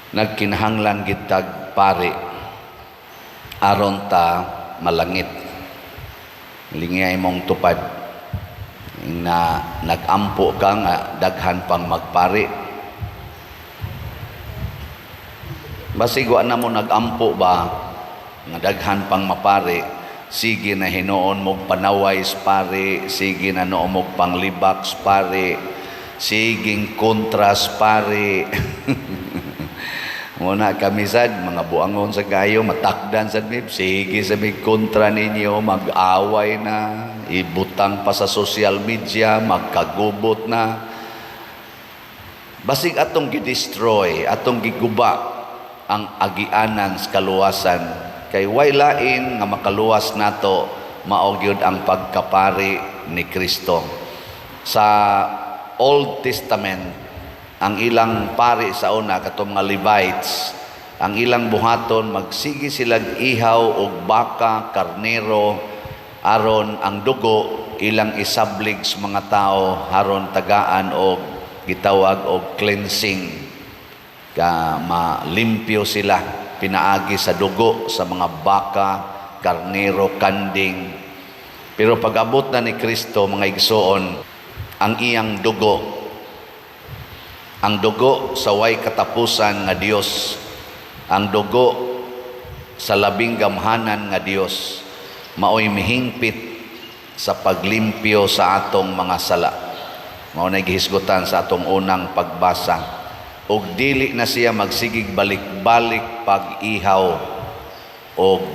Nagkinahanglan gyud tag pari aron ta malangit. Lingi imong tupad na nagampo ka nga daghan pang magpari. Basig wa na mo nagampo ba nga daghan pang mapari, sige na hinuon mog panaway sa pari, sige na noon mog panglibak sa pari, siging kontra sa pari. Muna kami sad, mga buangon sa kayo, matakdan sad mi, sige sa mi kontra ninyo, mag-away na, ibutang pa sa social media, magkagubot na. Basig atong gi-destroy, atong giguba ang agianan sa kaluwasan. Kay way lain nga makaluwas nato, mao gyud ang pagkapari ni Kristo. Sa Old Testament, ang ilang pari sa una, katong mga Levites, ang ilang buhaton, magsige silag ihaw og baka, karnero, aron ang dugo ilang isablig sa mga tao aron tagaan og gitawag og cleansing, ka malimpyo sila pinaagi sa dugo sa mga baka, karnero, kanding. Pero pag-abot na ni Kristo, mga igsoon, ang iyang dugo, ang dugo sa way katapusan nga Dios, ang dugo sa labing gamhanan nga Dios, maoy mihingpit sa paglimpyo sa atong mga sala. Mao na gihisgutan sa atong unang pagbasa. Og dili na siya magsigig balik-balik pag-ihaw og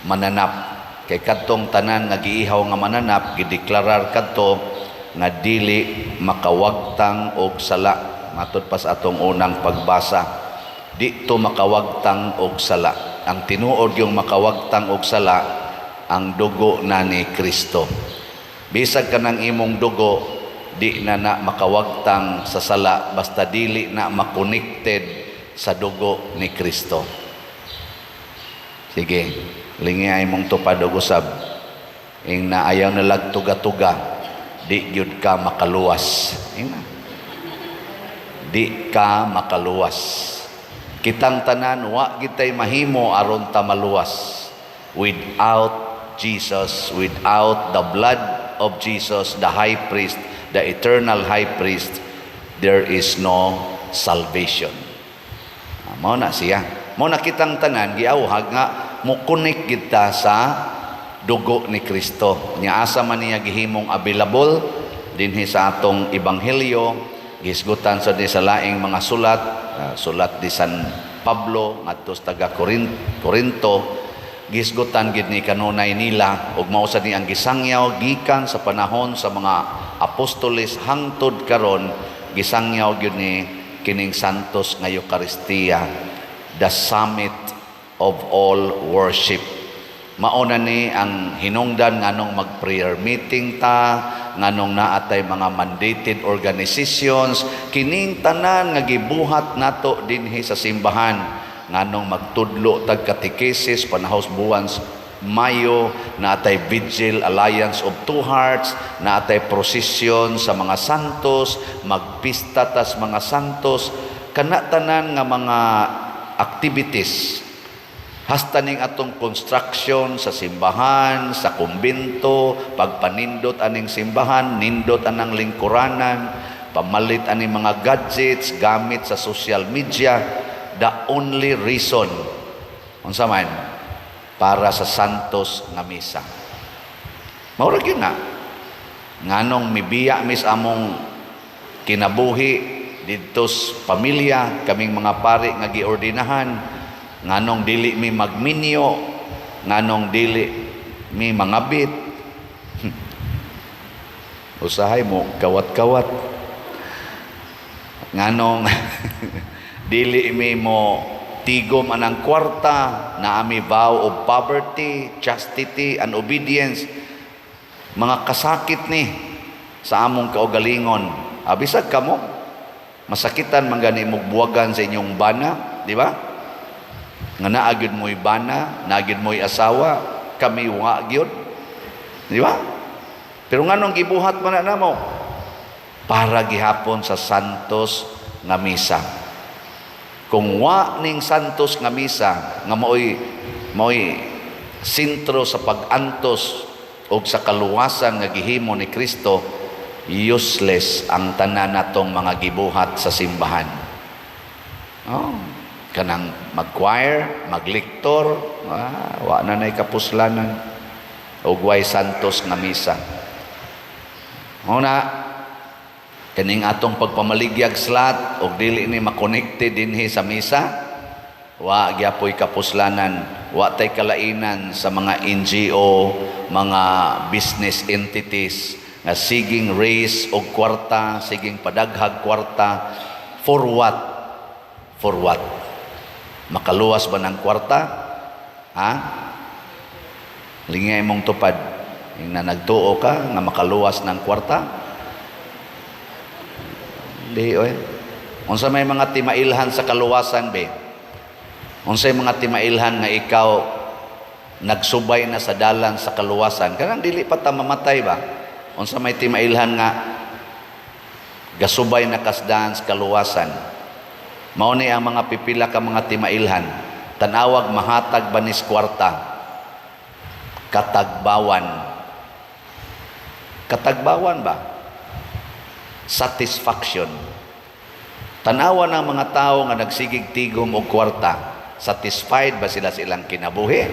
mananap. Kay kadtong tanan nga giihaw nga mananap, gideklarar kadto nga dili makawagtang og sala. Matud pa sa atong unang pagbasa, di to makawagtang og sala. Ang tinuod yung makawagtang og sala, ang dugo na ni Kristo. Bisag kanang imong dugo, di na na makawagtang sa sala basta dili na makonected sa dugo ni Kristo. Sige, lingi ay mong tupad og usab. Ing na ayaw na tuga-tuga, di gyud ka makaluwas. Ing na. Di ka makaluwas. Kitang tanan, wa gitay mahimo aron ta maluwas. Without Jesus, without the blood of Jesus, the high priest, the eternal high priest, there is no salvation. Ah, mao na siya. Mao na kitang tanan giawhag nga mo-connect kita sa dugo ni Kristo. Nya asa man niya gihimong available dinhi sa atong ebanghelyo, gihisgutan sa di sa laing mga sulat, sulat di San Pablo ngadto sa taga Corinto, gihisgutan gid ni kanunay nila ug mao sad ni ang gisangyaw gikan sa panahon sa mga apostoles hangtod karon. Gisangyaw gyud ni kining Santos nga Eukaristiya, the summit of all worship. Mao na ni ang hinungdan nganong mag-prayer meeting ta, nganong naatay mga mandated organizations, kining tanan nga gibuhat nato dinhi sa simbahan, nganong magtudlo tag katekesis panahos buwan Mayo, naatay Vigil Alliance of Two Hearts, naatay prosesyon sa mga santos, magpista tas mga santos, kana tanan nga mga activities, hasta ning atong construction sa simbahan, sa kumbento, pagpanindot aning simbahan, nindot anang lingkuranan, pamalit aning mga gadgets, gamit sa social media, the only reason, unsa man, para sa santos nga misa. Mao ra gyud na. Nganong mibiya mis among kinabuhi didto sa pamilya, kaming mga pari nga giordinahan, nganong dili mi magminyo, nganong dili mi mangabit. Usahay mo kawat-kawat. Nganong dili mi mo tigom anang kwarta, na ami vow of poverty, chastity and obedience. Mga kasakit ni sa among kaugalingon. Abisag kamo, masakitan man gani mo buwagan sa inyong bana, di ba? Nga naa gyud mo'y bana, naa gyud mo'y asawa, kami wa gyud. Di ba? Pero nganong gibuhat man na namo? Para gihapon sa santos nga misa. Kung wa ning santos nga misa nga maoy sentro sa pag-antos o sa kaluwasan nga gihimo ni Kristo, useless ang tanan natong mga gibuhat sa simbahan. Oh, kanang mag-choir, magliktor, wa na nay kapuslanan og way santos nga misa. Mao na kaning atong pagpamaligyag slot og dili ni makonekte dinhi sa misa, wa gyapoy kapuslanan, wa tay kalainan sa mga NGO, mga business entities nga siging raise og kwarta, siging padaghag kwarta. For what? For what? Makaluwas ba ng kwarta? Ha? Lingay mong tupad. Yung na nagtuo ka nga makaluwas ng kwarta? Hindi, oy. Unsa may mga timailhan sa kaluwasan, be? Unsay mga timailhan nga ikaw nagsubay na sa dalan sa kaluwasan? Kanang dili pa ta mamatay ba? Unsa may timailhan nga gasubay na kasdahan sa kaluwasan? Mao ni ang mga pipila ka mga timailhan. Tanawag, mahatag ba nis kwarta? Katagbawan. Katagbawan ba? Satisfaction. Tanawa ng mga tao nga nagsigig tigom og kwarta, satisfied ba sila sa ilang kinabuhi?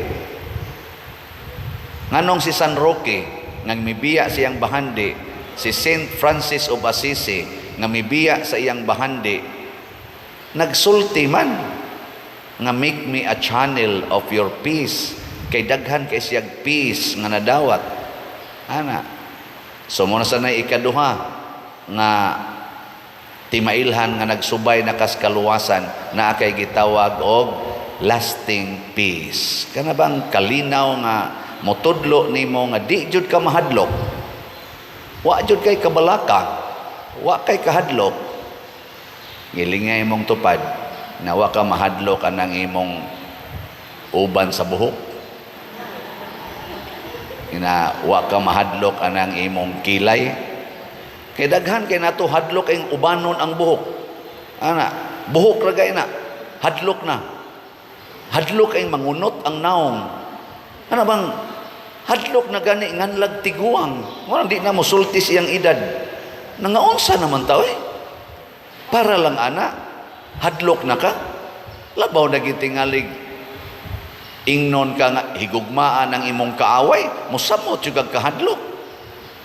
Nganong si San Roque nga mibiya siyang bahandi, si Saint Francis of Assisi nga mibiya sa iyang bahandi, nagsulti man nga "Make me a channel of your peace," kay daghan kay siyag peace nga nadawat ana. So mo na sanay ikaduha nga timailhan nga nagsubay na kas kaluwasan, naa kay gitawag og lasting peace. Kana bang kalinaw nga motudlo nimo nga di jud ka mahadlok, wa jud kay kabalaka, wa kay kahadlok? Gilingay mong tupad na wa ka mahadlok anang imong uban sa buhok, ina wa ka mahadlok anang imong kilay, kay daghan kay nato hadlok ang ubanon ang buhok ana, buhok ra gay na, hadlok na, hadlok ay mangunot ang naong ana bang, hadlok na gani nganlag tiguang. Wala, di na mosulti siyang edad. Nangaunsa naman tao eh, para lang ana hadlok na ka. Labaw na gitingalig ingnon ka nga higugmaan ang imong kaaway, mosamot jud kag kahadlok.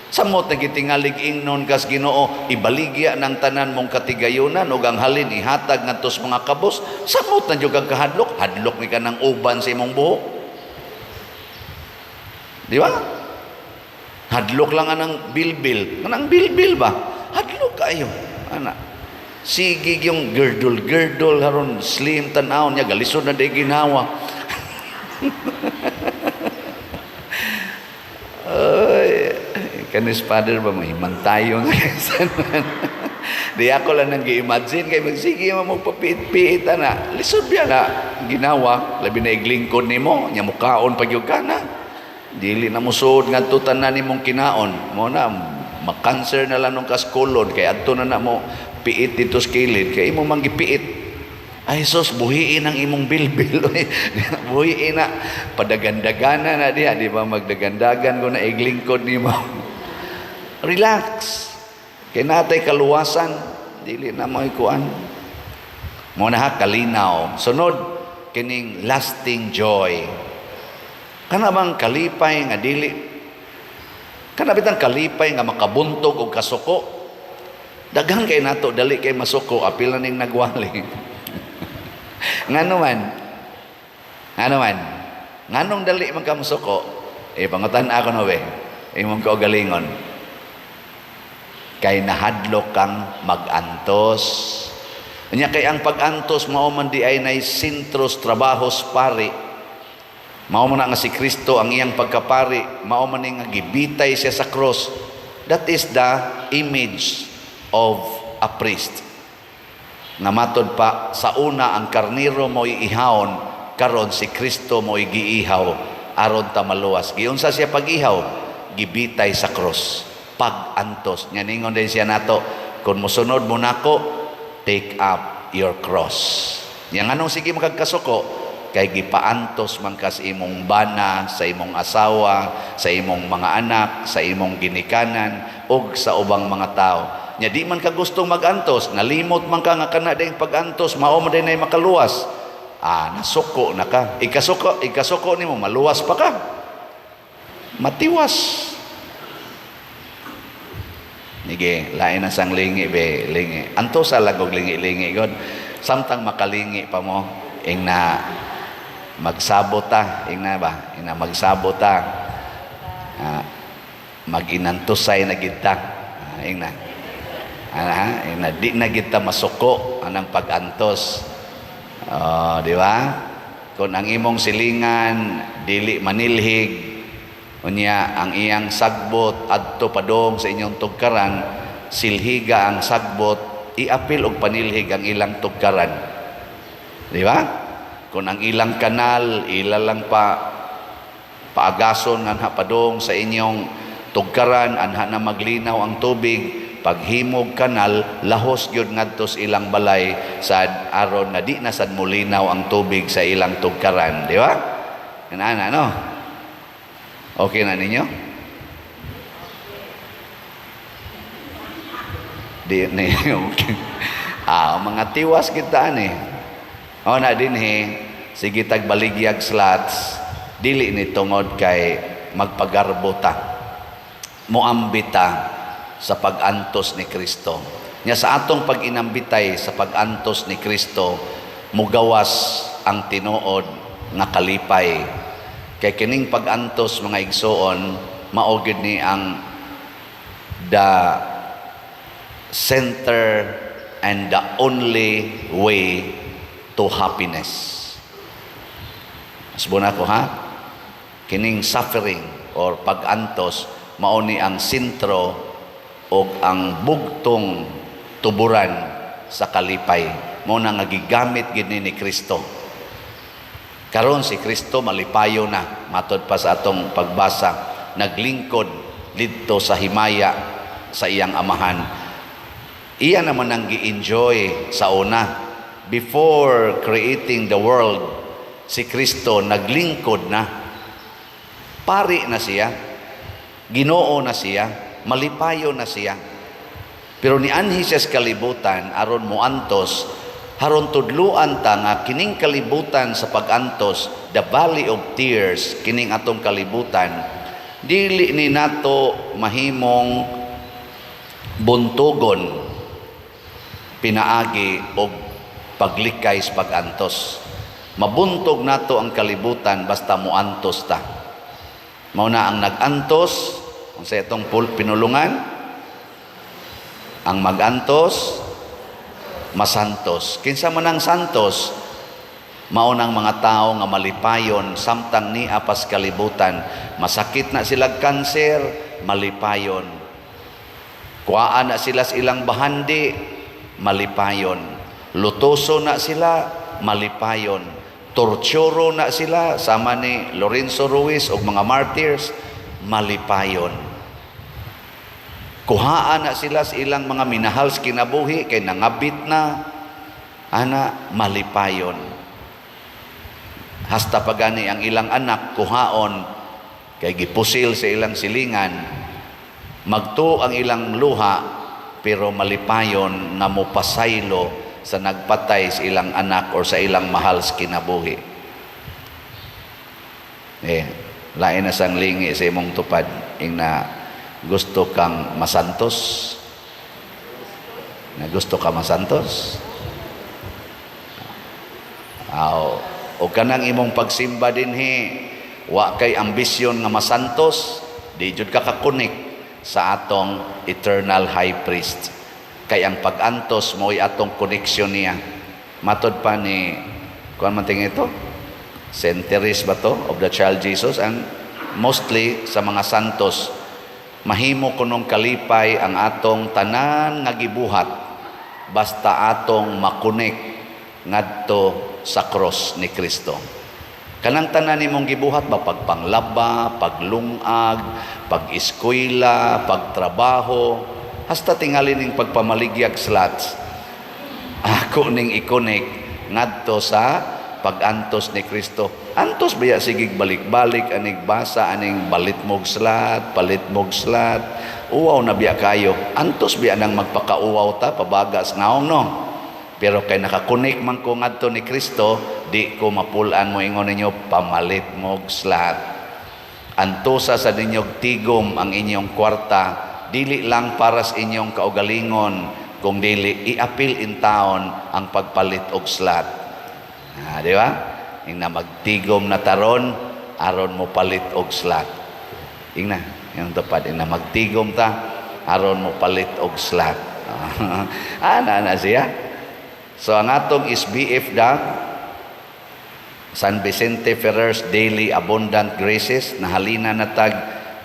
Samot na gitingalig ingnon kas Ginoo, ibaligya ng tanan mong katigayunan ug ang halin ihatag ngadto sa mga kabos, samot na jud kag kahadlok. Hadlok ni ka ng uban sa imong buhok, di ba? Hadlok lang anang bilbil, anang bilbil ba, hadlok kayo ana. Sige, yung girdle girdle haron slim tan-aw niya, galisod na di ginawa. Ay, kanis father ba, mahimantayon. Di ako lang nang gi-imagine kay magsige mo magpapiit-piit ana. Lisod biya na ginawa, labi na iglingkod nimo, nya mukaon pag ka na. Dili na musuod ngadto tanan nimong kinaon. Mo na makanser na lang nung kaskulon kay adto na na mo piit dito sa kilid kay imo man gipiit. Ay sus, buhiin ang imong bilbil. Buhiin na. Padagandagana na diha. Di ba magdagandagan ko na iglingkod nimo? Relax. Kay natay kaluwasan. Dili na mo ikuan. Mo na ha, kalinaw. Sunod, kining lasting joy. Kana bang kalipay nga dili, kana bitang kalipay nga makabuntog og kasuko? Daghan kay nato dali kay masuko, apil na ning nagwali. Ngano man? Ngano man? Nganong dali man ka masuko? Eh, pangutan ako no be. Imong kaugalingon. Kay nahadlok kang magantos. Unya kay ang pag-antos mao man di ay nay sentros trabahos pari. Mao man na nga si Kristo ang iyang pagkapari, mao man ni nga gibitay siya sa cross. That is the image of a priest. Nga matod pa sa una ang karniro mo iihawon, karon si Kristo mo giihaw aron ta maluwas. Giunsa siya pag-ihaw? Gibitay sa cross. Pag-antos. Nga ningon din siya nato, kung mosunod mo nako, take up your cross. Yang anong sige makagkasuko? Kay gipaantos man ka sa imong bana, sa imong asawa, sa imong mga anak, sa imong ginikanan, ug sa ubang mga tao. Nya di man ka gustong magantos, nalimot man ka nga kana ding pag-antos, mao man din ay makaluwas. Ah, nasuko na ka. Ikasuko, ikasuko nimo, maluwas pa ka. Matiwas. Nige, lain na sang lingi be, lingi. Antosa lang og lingi-lingi god. Samtang makalingi pa mo, ing na magsabot ta, ing na ba? Ing na magsabot ta. Ah, maginantusay na gid ta. Ah, ing na. Ah, ing na di na gid ta masuko anang pag-antos. Oh, di ba? Kung ang imong silingan dili manilhig, unya ang iyang sagbot adto padong sa inyong tugkaran, silhiga ang sagbot, iapil og panilhig ang ilang tugkaran. Di ba? Kung ang ilang kanal ila lang pa paagason nga padong sa inyong tugkaran, anha na maglinaw ang tubig, paghimog kanal lahos gyud ngadto sa ilang balay sad aron na di na sad molinaw ang tubig sa ilang tugkaran, di ba? Ana no? Okay na ninyo? Di ni okay. Ah, mga tiwas kita ani. O na dinhi, sige tag baligyag slots, dili ni tungod kay magpagarbo ta. Moambit ta sa pag-antos ni Kristo. Nya sa atong pag-inambitay sa pag-antos ni Kristo, mugawas ang tinuod nga kalipay. Kay kining pag-antos, mga igsoon, mao gyud ni ang the center and the only way to happiness. Asbon ako ha? Kining suffering or pag-antos mao ni ang sentro og ang bugtong tuburan sa kalipay. Mao na nga gigamit gid ni Kristo. Karon si Kristo malipayo na, matod pa sa atong pagbasa, naglingkod didto sa himaya sa iyang amahan. Iya naman ang gi-enjoy sa una. Before creating the world, si Kristo naglingkod na. Pari na siya, Ginoo na siya, malipayo na siya. Pero nianhi siya sa kalibutan aron moantos, haron tudluan ta nga kining kalibutan sa pag-antos, the valley of tears, kining atong kalibutan, dili ni nato mahimong buntugon pinaagi og paglikay sa pag-antos. Mabuntog nato ang kalibutan basta moantos ta. Mao na ang nag-antos sa itong pinulungan, ang mag-antos masantos. Kinsa man ang santos, mao nang mga tao nga malipayon samtang nia pas kalibutan. Masakit na sila kanser, malipayon. Kuhaan na sila sa ilang bahandi, malipayon. Lutoso na sila, malipayon. Torturo na sila, sama ni Lorenzo Ruiz og mga martyrs, malipayon. Kuhaan na sila sa ilang mga minahal sa kinabuhi kay nangabit na, ana, malipayon. Hasta pagani ang ilang anak kuhaon kay gipusil sa ilang silingan, magtuo ang ilang luha pero malipayon nga mopasaylo sa nagpatay sa ilang anak or sa ilang mahal sa kinabuhi. Lain na sang lingi sa imong tupad ing na gusto kang masantos. Na gusto ka masantos? Aw, o kanang imong pagsimba dinhi, wa kay ambisyon nga masantos, di jud ka kakunik sa atong eternal high priest. Kay ang pag-antos mo'y atong koneksyon niya. Matod pa ni kuan man tingin ito? Centuries ba to of the child Jesus, and mostly sa mga santos mahimo kunong kalipay ang atong tanan nga gibuhat basta atong makonek ngadto sa cross ni Kristo. Kanang tanan nimong gibuhat ba, pagpanglaba, paglungag, pag-eskwela, pagtrabaho, hasta tingali ning pagpamaligyag slots, ako ning ikonek ngadto sa pag-antos ni Kristo. Antos baya sigig balik-balik aning basa aning balit mog slot, palit mog slot. Uwaw na biya kayo. Antos biya nang magpakauwaw ta pabagas naong, no. Pero kay naka-connect man ko ngadto ni Kristo, di ko mapulan mo ingon ninyo pamalit mog slot. Antosa sa ninyog tigom ang inyong kwarta, dili lang para sa inyong kaugalingon, kung dili iapil in taon ang pagpalit og slot. Ah, di ba? Ingna magtigom na taron aron mo palit og slot. Ingna, yung tupad ingna magtigom ta aron mo palit og slot. Ana na siya. So ang atong SBF da San Vicente Ferrer's Daily Abundant Graces, nahalina na tag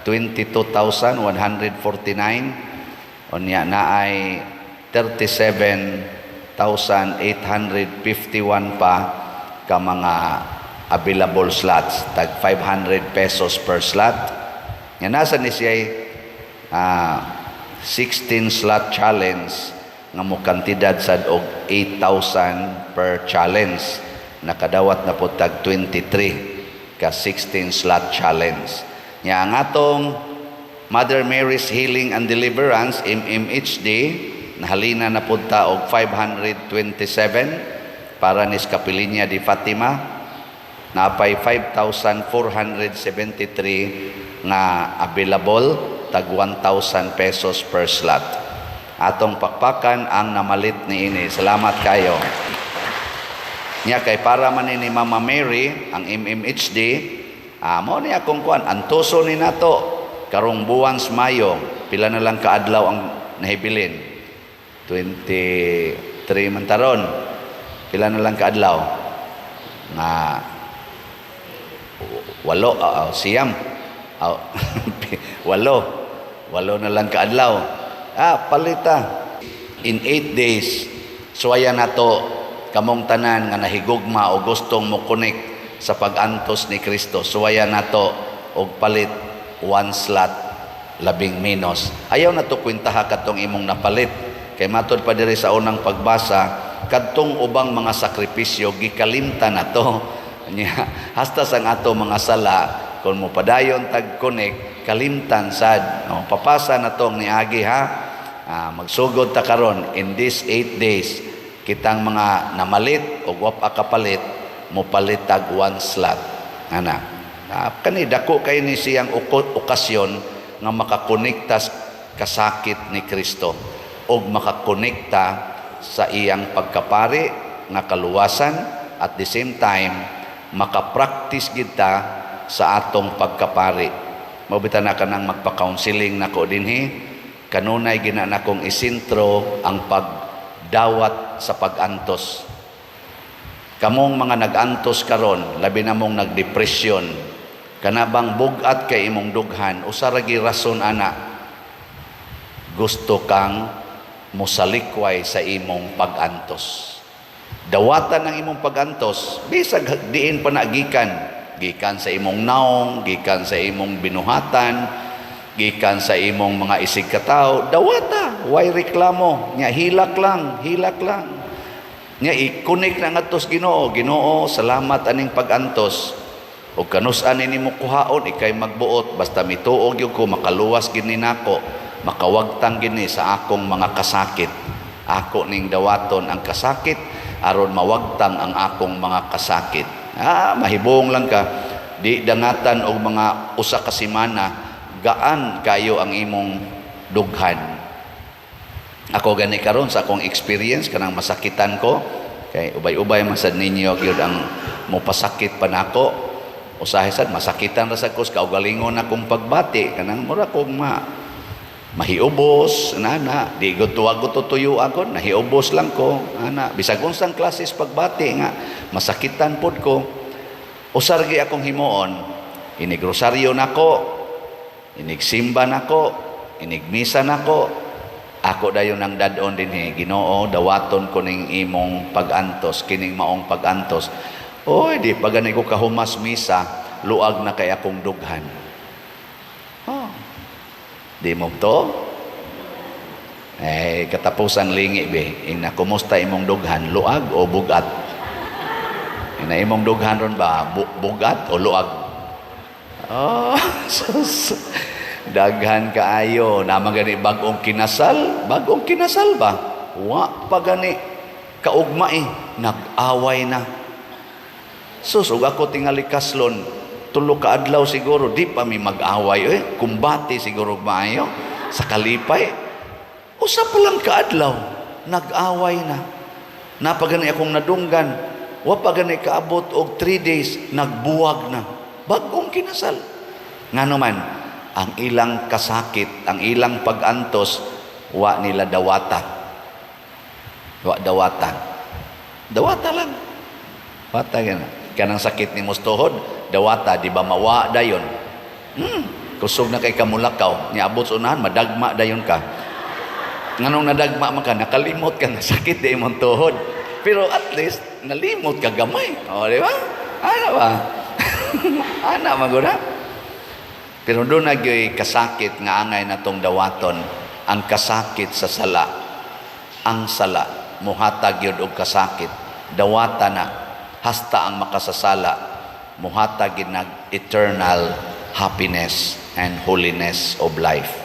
22,149. Unya naay 37,851 pa ka mga available slots, tag ₱500 per slot. Nga nasa ni siya 16 slot challenge nga mo kantidad sad og 8,000 per challenge. Nakadawat na po tag 23 ka 16 slot challenge. Nya ang atong Mother Mary's Healing and Deliverance, MMHD, nahalina na pud ta og 527 para ni Kapilinya di Fatima. Napay 5,473 nga available, tag ₱1,000 per slot. Atong pakpakan ang namalit ni ini. Salamat kayo. Nya kay para man ni Mama Mary ang MMHD, mo ni akong kuan, antoso ni nato karong buwan sa Mayo. Pila na lang kaadlaw ang nahibilin? 23 man taron. Pila na lang kaadlaw? Nga walo, 9, 8, 8 na lang kaadlaw. Palita in 8 days. Suwaya nato kamong tanan nga nahigugma o gustong mo connect sa pag-antos ni Kristo. Suwaya nato og palit one slot labing menos. Ayaw na to kwentaha katong imong napalit kay matod pa diri sa unang pagbasa, kadtong ubang mga sakripisyo gikalimtan na to. Nya hasta sa ato mga sala, kung mo padayon tag connect, kalimtan sad, no? Papasa na tong niagi, ha. Magsugod ta karon in this 8 days. Kitang mga namalit o wa pa kapalit, mo palit tag one slot ana. Kani dako kay ni siyang okasyon nga makakonekta sa kasakit ni Kristo og makakonekta sa iyang pagkapari nga kaluwasan. At the same time, makapractice kita sa atong pagkapari. Mao bitaw na kanang magpa-counseling nako dinhi, kanunay gina nakong isentro ang pagdawat sa pag-antos. Kamong mga nag-antos karon, labi na mong nagdepresyon, kana bang bugat kay imong dughan, usa ra gyud rason ana, gusto kang mosalikway sa imong pag-antos. Dawatan ang imong pag-antos, bisag diin pa na gikan, gikan sa imong naong, gikan sa imong binuhatan, gikan sa imong mga isig katawo, dawata, way reklamo, nya hilak lang, hilak lang. Nya i-connect na ngadto sa Ginoo. "Ginoo, salamat aning pag-antos. O kanus-an ni nimo kuhaon, ikay magbuot, basta mituo gyud ko makaluwas gid ni nako, makawagtang gid ni sa akong mga kasakit. Ako ning dawaton ang kasakit aron mawagtang ang akong mga kasakit." Mahibong lang ka. Di dangatan og mga 1 ka semana, gaan kayo ang imong dughan. Ako gani karon sa akong experience, kanang masakitan ko, kay ubay-ubay man sad ninyo gyud ang mopasakit pa nako. Usahay sad masakitan ra sad ko sa kaugalingon akong pagbati, kanang mura kong mahiubos nana, di gud tuwag ko tutuyo ako, nahiubos lang ko ana. Bisag unsang klases pagbati nga masakitan pod ko, usar gi akong himuon, inig rosaryo nako, inig simba nako, inig misa nako, ako dayon ang dad-on dinhi, "Ginoo, dawaton ko ning imong pag-antos, kining maong pag-antos." Oy, di pa gani ko kahumas misa, luag na kay akong dughan. Oh. Di mo to? Eh, katapusang lingi be, ina, kumusta imong dughan, luag o bugat? Ina imong dughan ron ba, bugat o luag? Oh, sus. Daghan kaayo. Naman gani bagong kinasal, bagong kinasal ba? Wa pa gani kaugma eh, nag-away na. Sus, ug ako tingali kaslon, 3 ka adlaw siguro, di pa mi mag-away eh. Kumbate siguro maayo sa kalipay. Usa pa lang kaadlaw, nag-away na. Naa pa gani akong nadunggan, wa pa gani kaabot og 3 days, nagbuwag na. Bagong kinasal. Ngano man, ang ilang kasakit, ang ilang pag-antos, wa nila dawata. Wa dawata. Dawata lang. Dawata gana. Kanang sakit ni tuhod, dawata, di ba mawa dayon? Kusog na kay kamulakaw, niabot sa unahan, madagma dayon ka. Nganong nadagma man ka, nakalimot ka nga sakit di imong tuhod. Pero at least, nalimot ka gamay. O, di ba? Ano ba? Ana, maguna? Pero doon na gyoy kasakit nga angay na tong dawaton, ang kasakit sa sala. Ang sala, muhatag yun og kasakit. Dawata na, hasta ang makasasala, muhatag yun nag eternal happiness and holiness of life.